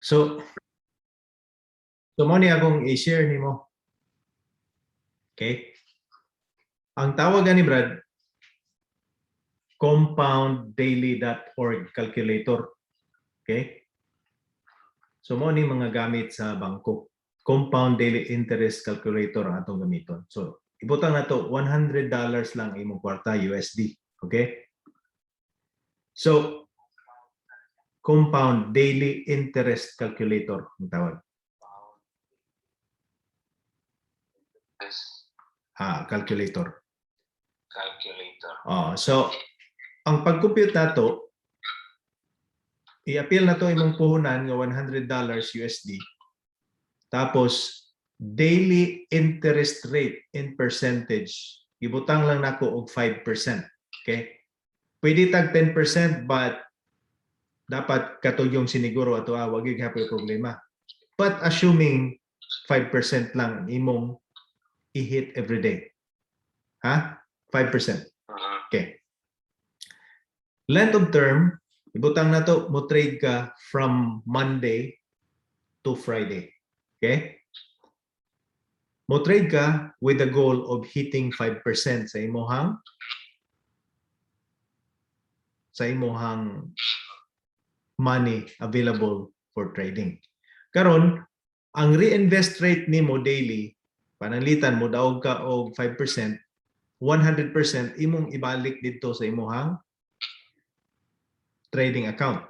So mao ni akong i-share nimo. Okay? Ang tawag ani, Brad, compounddaily.org calculator. Okay? So mao ni mga gamit sa bangko. Compound daily interest calculator ang atong gamiton. So ibutang nato $100 lang imong kwarta, USD. Okay? So compound daily interest calculator ang tawag. Yes. Ah, calculator. Calculator. Oh, so ang pag-compute nato, i-apil nato imong puhunan nga $100 USD. Tapos daily interest rate in percentage, ibutang lang nako og 5%. Okay? Pwede tag 10% but dapat katong yung siniguro ato ah, wag gyud hapoy problema. But assuming 5% lang ang imong i-hit every day. Ha? 5%. Okay. Length of term, ibutang nato mo trade ka from Monday to Friday. Okay? Mo trade ka with the goal of hitting 5% sa imuhang money available for trading. Karon, ang reinvest rate nimo daily, pananglitan mo daog ka og 5%, 100% imong ibalik didto sa imuhang trading account.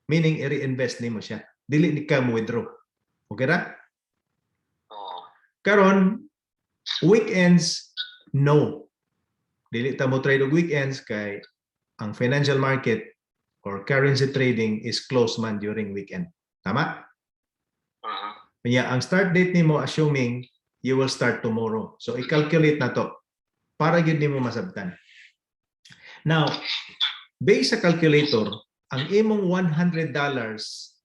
Meaning i-reinvest nimo siya. Dili ni ka mo withdraw. Okay ra? Oo. Karon, weekends, no. Dili ta mo trade og weekends kay ang financial market or currency trading is closed man during weekend. Tama? Mhm. Kanya ang start date nimo, assuming you will start tomorrow. So i-calculate nato para gyud nimo masabtan. Now, based sa calculator, ang imong $100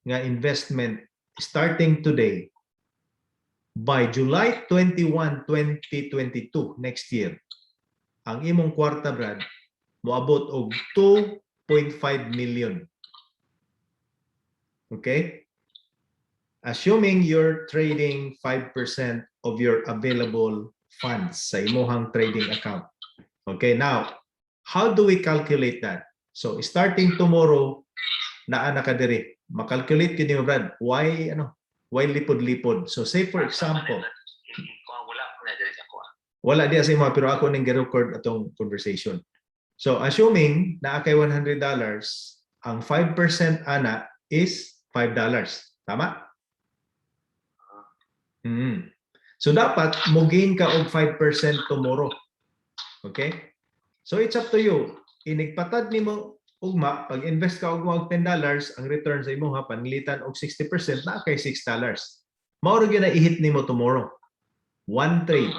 nga investment starting today, by July 21, 2022, next year, ang imong kwarta, Brad, moabot og 2.5 million. Okay? Assuming you're trading 5% of your available funds sa imuhang trading account. Okay, now, how do we calculate that? So, starting tomorrow, naa na ka diri. Makalculate gyud nimo, Brad. Why ano? Why lipod-lipod? So, say for example, Kuha wala ko na diri sa kuha. Wala diya sa imo pero ako ning gi-record atong conversation. So, assuming naa kay $100, ang 5% ana is $5. Tama? So dapat mo gain ka og 5% tomorrow. Okay? So it's up to you. Inigpatad nimo ugma, pag invest ka og og $10, ang return sa imo ha pananglitan og 60% naa kay $6. Mao ra gyud na i-hit nimo tomorrow. One trade.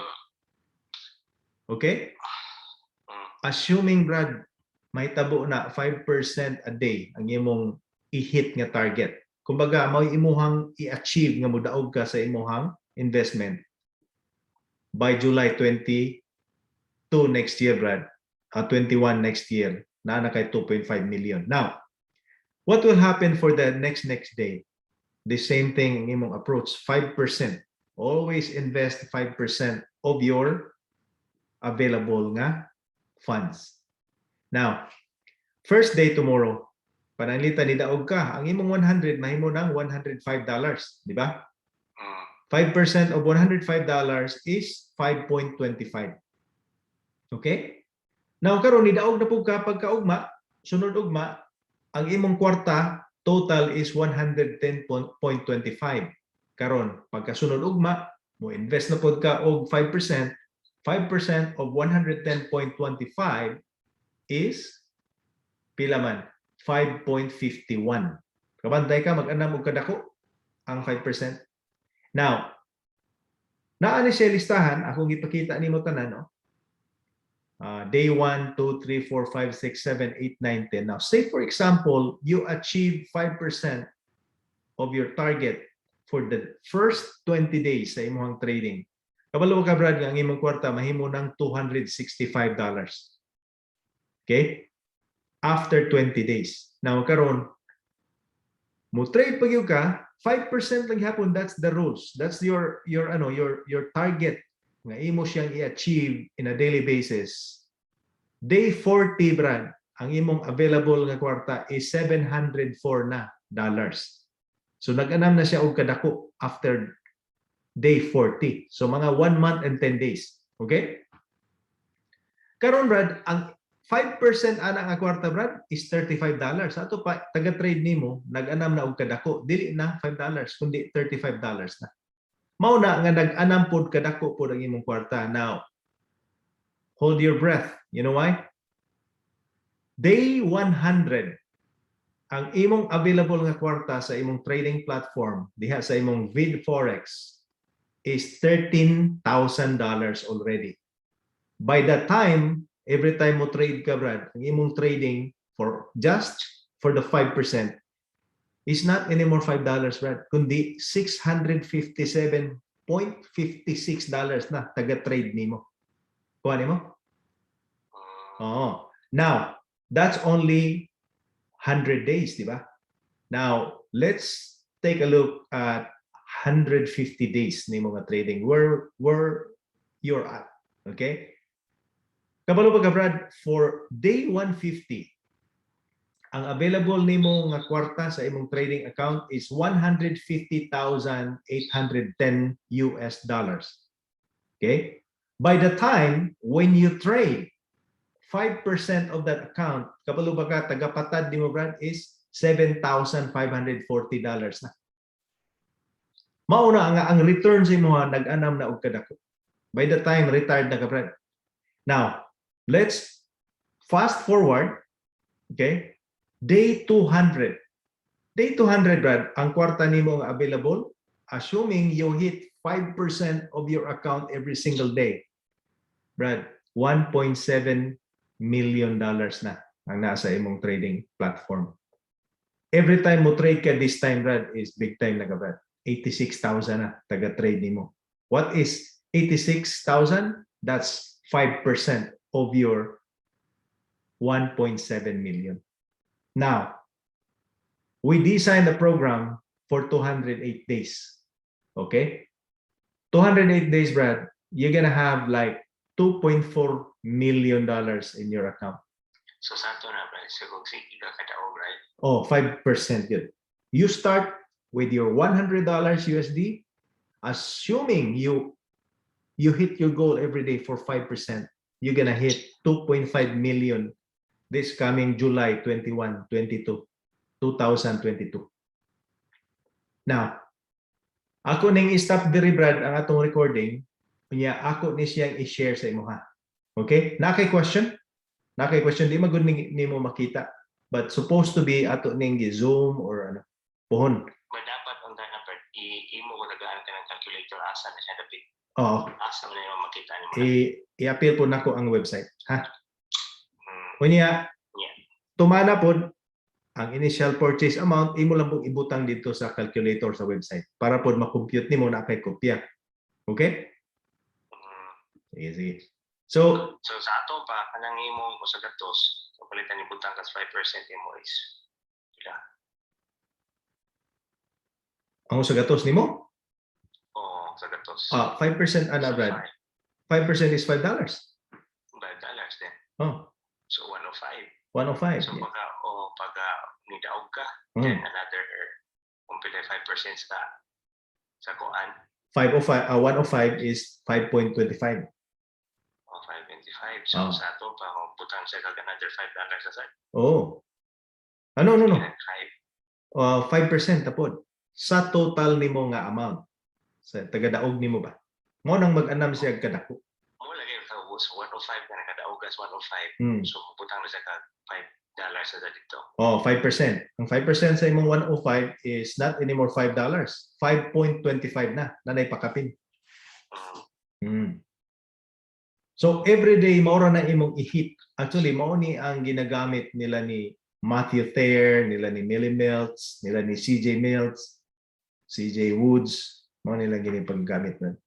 Okay? Assuming, Brad, mahitabo na 5% a day ang imong i-hit nga target. Kumbaga, mao imuhang i-achieve nga modaog ka sa imuhang investment by July 22 next year, Brad. 21 next year, naa na kay 2.5 million. Now, what will happen for the next next day? The same thing ang imong approach, 5%. Always invest 5% of your available nga funds. Now, first day tomorrow, pananglitan ni daog ka, ang imong 100 mahimo ng $105, di ba? Mm. 5% of $105 is 5.25. Okay? Now karon ni daog na pud ka pagkaugma, sunod ugma, ang imong kwarta total is 110.25. Karon, pagkasunod ugma, mo invest na pud ka og 5%, 5% of 110.25 is pila man? 5.51. Kabantay ka mag-anam og kadako ang 5%. Now, naa ni siya listahan, akong ipakita nimo tanan, no? Day 1, 2, 3, 4, 5, 6, 7, 8, 9, 10. Now, say for example, you achieve 5% of your target for the first 20 days sa imong trading. Kabalo ka, Brad, nga ang imong kwarta mahimo ng $265. Okay? After 20 days. Now, karon Mo trade pag gyud ka, 5% lang gihapon, that's the rules. That's your ano, your target nga imo siyang i-achieve in a daily basis. Day 40, Brad, ang imong available nga kwarta is 704 na dollars. So nag-anam na siya og kadako after day 40. So mga 1 month and 10 days. Okay? Karon, Brad, ang 5% ana nga kwarta, Brad, is $35. Ato pa taga-trade nimo, nag-anam na og kadako, dili na $5 kundi $35 na. Mao na nga nag-anam pod kadako pod ang imong kwarta. Now, hold your breath. You know why? Day 100, ang imong available nga kwarta sa imong trading platform diha sa imong Vid Forex is $13,000 already. By that time, every time mo trade ka, Brad, ang imong trading for just for the 5% is not anymore $5, Brad, kundi $657.56 na taga-trade nimo. Kuha nimo? Mm. Oo. Now, that's only 100 days, di ba? Now, let's take a look at 150 days ni mga trading. Where you're at. Okay? Kabalo ba ka, Brad, for day 150, ang available nimo nga kwarta sa imong trading account is US$150,810. Okay? By the time when you trade 5% of that account, kabalo ba ka, tagapatad nimo, Brad, is $7,540 na. Mao na nga ang return sa imo nag-anam na og kadako. By the time retired na ka, Brad. Now, let's fast forward, okay? Day 200. Day 200, Brad, ang kwarta nimo nga available, assuming you hit 5% of your account every single day. Brad, $1.7 million na ang nasa imong trading platform. Every time mo trade ka this time, Brad, is big time na ka, Brad. 86,000 na taga-trade nimo. What is 86,000? That's 5% of your 1.7 million. Now, we designed the program for 208 days. Okay? 208 days, Brad, you're gonna have like $2.4 million in your account. So sa ato na, Brad, so kung sige ka kadaog, right? Oh, 5% yun. You start with your $100 USD, assuming you hit your goal every day for 5%, you're gonna hit 2.5 million this coming July 21, 22, 2022. Now, ako ning i-stop diri, Brad, ang atong recording. Unya ako ni siyang i-share sa imo ha. Okay? Naa kay question? Naa kay question? Di magud ni nimo makita. But supposed to be ato ning gi-zoom or ano. Pohon. But dapat ang na, Brad, imo ko tagaan ka ng calculator, asa na siya dapit. Oo. Asa man nimo makita nimo. I-appeal po nako ang website. Ha? Unya, tumana pod ang initial purchase amount, imo lang pong ibutang dito sa calculator sa website para pod ma-compute nimo na kay kopya. Okay? Mm. Sige, sige. So, So sa ato pa kanang imong usa ka tos, so palitan ni butang kas 5% imo is pila? Ang usa gatos nimo? O usa gatos. Ah, 5% ana, So, Brad. 5% is $5. $5 din. Oh, So 105. 105. So pagka o pagka nidaog ka, then another kung pila 5% sa kuan? 505, 105 is 5.25. O 525. So Ah. sa ato pa kung butang siya kag another $5 sa side. Oh. Ano, no. 5. 5% tapod sa total nimo nga amount. Sa tagadaog nimo ba? Mo nang mag-anam siya kadako. Mo lagi ka so 105 ka nakadaog ka sa 105. So butang na siya kag $5 sa dito. Oh, 5%. Ang 5% sa imong 105 is not anymore $5. 5.25 na, nanay pakapin. So every day mao ra na imong i-hit. Actually, mao ni ang ginagamit nila ni Matthew Thayer, nila ni Millie Mills, nila ni CJ Mills, CJ Woods, mao nilang ginipaggamit nun.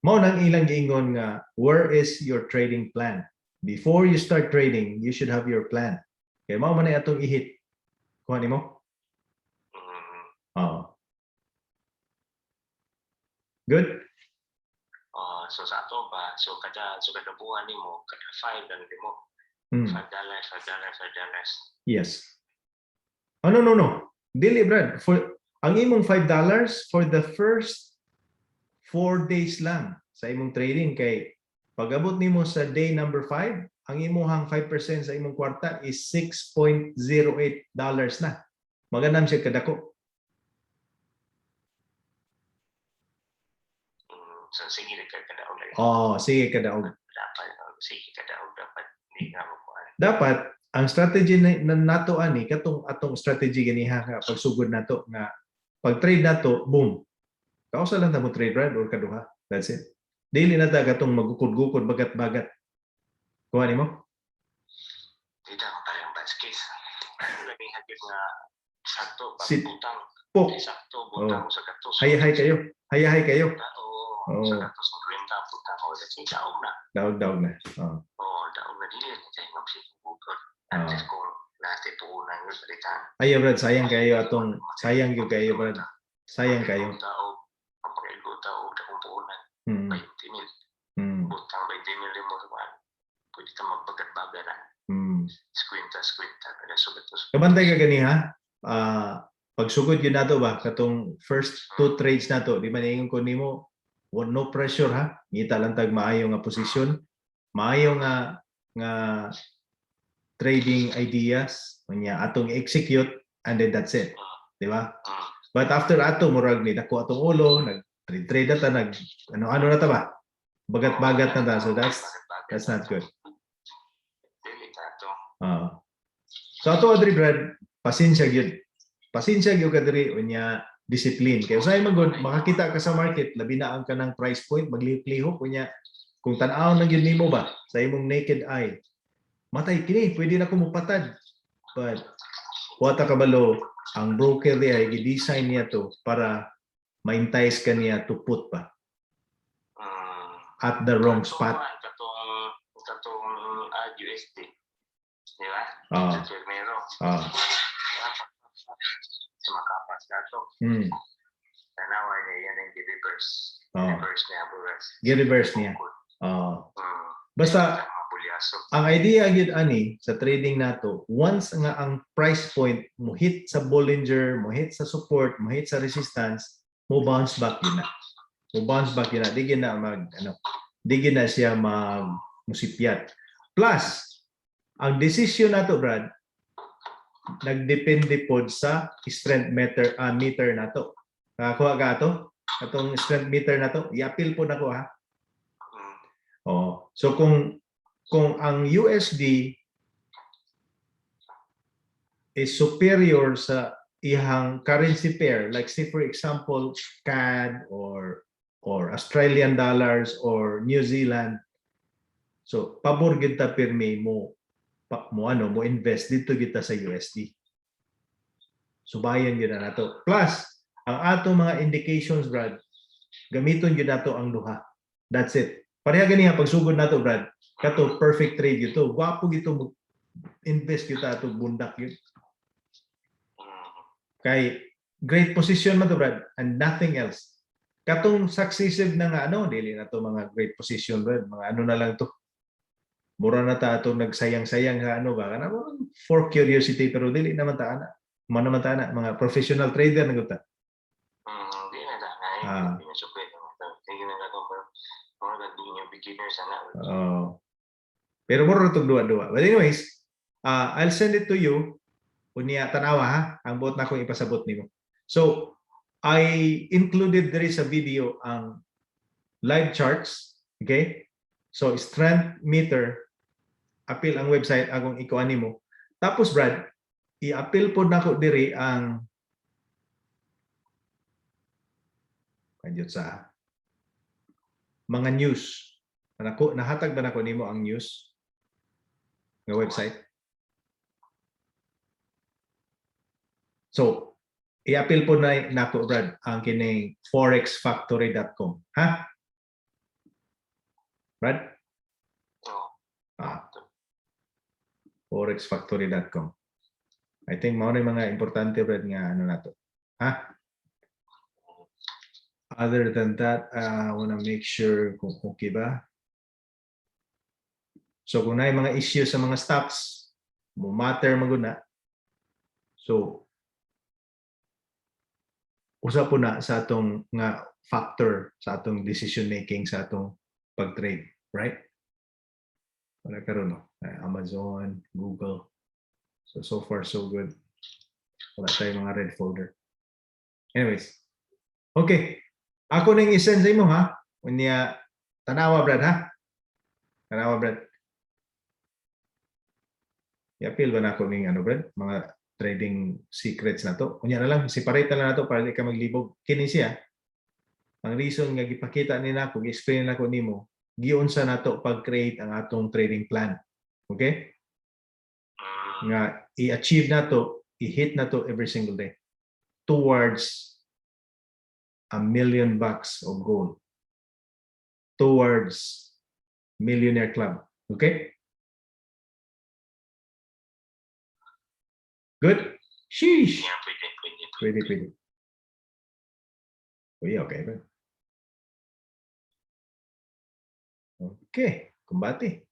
Mao nang ilang giingon nga, "Where is your trading plan?" Before you start trading, you should have your plan. Kay mao man ay atong i-hit. Kuha nimo? Good? So sa ato ba, so kada buwan nimo, kada 5 lang nimo. $5, $5, $5. Yes. Oh, no. Dili, Brad. For ang imong $5 for the first 4 days lang sa imong trading, kay pag-abot nimo sa day number 5, ang imuhang 5% sa imong kwarta is $6.08 na. Maganam siya kadako. So sige ra ka kadaog lagi. Oh, sige kadaog. Dapat, oh, sige kadaog, dapat hindi ka makuha. Dapat ang strategy na nato ani, katong atong strategy ganiha nga pagsugod nato nga pag trade nato, boom. Kausa lang ta mo trade, Brad, or kaduha. That's it. Dili na ta katong magukod-gukod, bagat-bagat. Kuha nimo? Dito ako parang best case. Lagi hagit nga sakto ba butang. Pok. Di sakto butang sa katos. Hayahay kayo. Hayahay kayo. Oo, Oo. sa katos ng kwenta butang o sa daog na. Daog-daog na. Oh. Oo, daog na, dili na tayo magsigugod. Ah. At least kung natin puhunan yun balitaan. Ayaw, Brad, sayang kayo atong, sayang gyud kayo, Brad. Sayang kayo. Daog, ang pag-ilgo daog akong puhunan 20 mil. Butang 20 mil mo sa kuan. Pwede ka magbagat-baga na. Skwinta, skwinta, kada sugat to. Kabantay ka ganiha. Ah, pagsugod yun nato ba katong first two trades nato, di ba niingon ko nimo, no pressure ha. Ngita lang tag maayo nga posisyon, maayo nga trading ideas, unya atong execute and then that's it. Di ba? Mm. But after ato, murag ni dako atong ulo, nag trade trade na ta, nag ano-ano na ta ba? Bagat-bagat na ta. So that's not good. Dili ta to. Ah. So ato adri, Brad, pasensya gyud. Pasensya gyud ka diri, unya discipline. Kay usahay man gud makakita ka sa market, labi na ang kanang price point maglihok-lihok, unya kung tan-awon lang gyud nimo ba sa imong naked eye. Matay kini, pwede na ko mupatad. But wa ta kabalo ang broker diay gi-design niya to para ma-entice ka niya to put pa at the wrong spot. Katong USD. Di ba? Ah, Sa Firmero. ah. Sa makapas na to. Tanawa niya yan ang reverse. Reverse niya, buras. Gi-reverse niya. Ah. Basta Mga bulyaso. Ang idea gyud ani sa trading nato, once nga ang price point mo hit sa Bollinger, mo hit sa support, mo hit sa resistance, mo bounce back yun na. Mo bounce back yun na. Di gyud na mag ano, di gyud na siya mag musipyat. Plus, ang decision nato, Brad, nagdepende pod sa strength meter nato. Nakakuha ka ato? Atong strength meter nato, i-appeal po nako ha. Oh. So kung ang USD is superior sa ihang currency pair, like say for example CAD or Australian dollars or New Zealand, so pabor gyud ta pirmi mo pa, mo ano, mo invest dito kita sa USD. Subayan gyud na nato. Plus ang ato mga indications, Brad, gamiton gyud nato ang duha. That's it. Pareha ganiha pagsugod nato, Brad, kato perfect trade gyud to. Gwapo gyud to mo invest gyud ta ato bundak gyud. Kay great position man to, Brad, and nothing else. Katong successive na nga ano, dili na to mga great position, Brad, mga ano na lang to. Mura na ta atong nagsayang-sayang nga ano ba kana, for curiosity, pero dili naman ta ana. Man naman ta ana, mga professional trader na gyud ta. Di na ta. Ay, di na siya pwede. Hindi na ka mga being a beginner sana. Oo. Pero mura na tong duwa-duwa. But anyways, I'll send it to you. Unya tanawa ha, ang buot na akong ipasabot nimo. So, I included there is a video ang live charts, okay? So, strength meter, appeal ang website akong ikuan nimo. Tapos, Brad, i-appeal pod nako diri ang kanjut sa mga news. Nako, nahatag ba nako nimo ang news nga website? So, i-appeal po na nako, Brad, ang kining forexfactory.com. Ha? Brad? Oo. Ah. forexfactory.com. I think mao na yung mga importante, Brad, nga ano nato. Ha? Other than that, I wanna make sure kung okay ba. So kung naay mga issues sa mga stocks, mo matter man gud na. So usa po na sa atong nga factor sa atong decision making sa atong pag-trade, right? Wala karon, no. Amazon, Google. So so far so good. Wala tayong mga red folder. Anyways. Okay. Ako nang i-send sa imo, ha. Unya tanawa, Brad, ha. Tanawa, Brad. I-appeal ba na ako ning ano, Brad? Mga trading secrets na to. Unya na lang, separate na lang nato para di ka maglibog. Kini siya. Ang reason nga gipakita ni nako, gi-explain nako nimo, giunsa nato pag-create ang atong trading plan. Okay? Mm. Nga i-achieve nato, i-hit nato every single day towards $1 million of goal. Towards millionaire club. Okay? Good? Sheesh. Yeah, pwede, pwede. Pwede, pwede. Uy, okay ba? Okay, kumbate.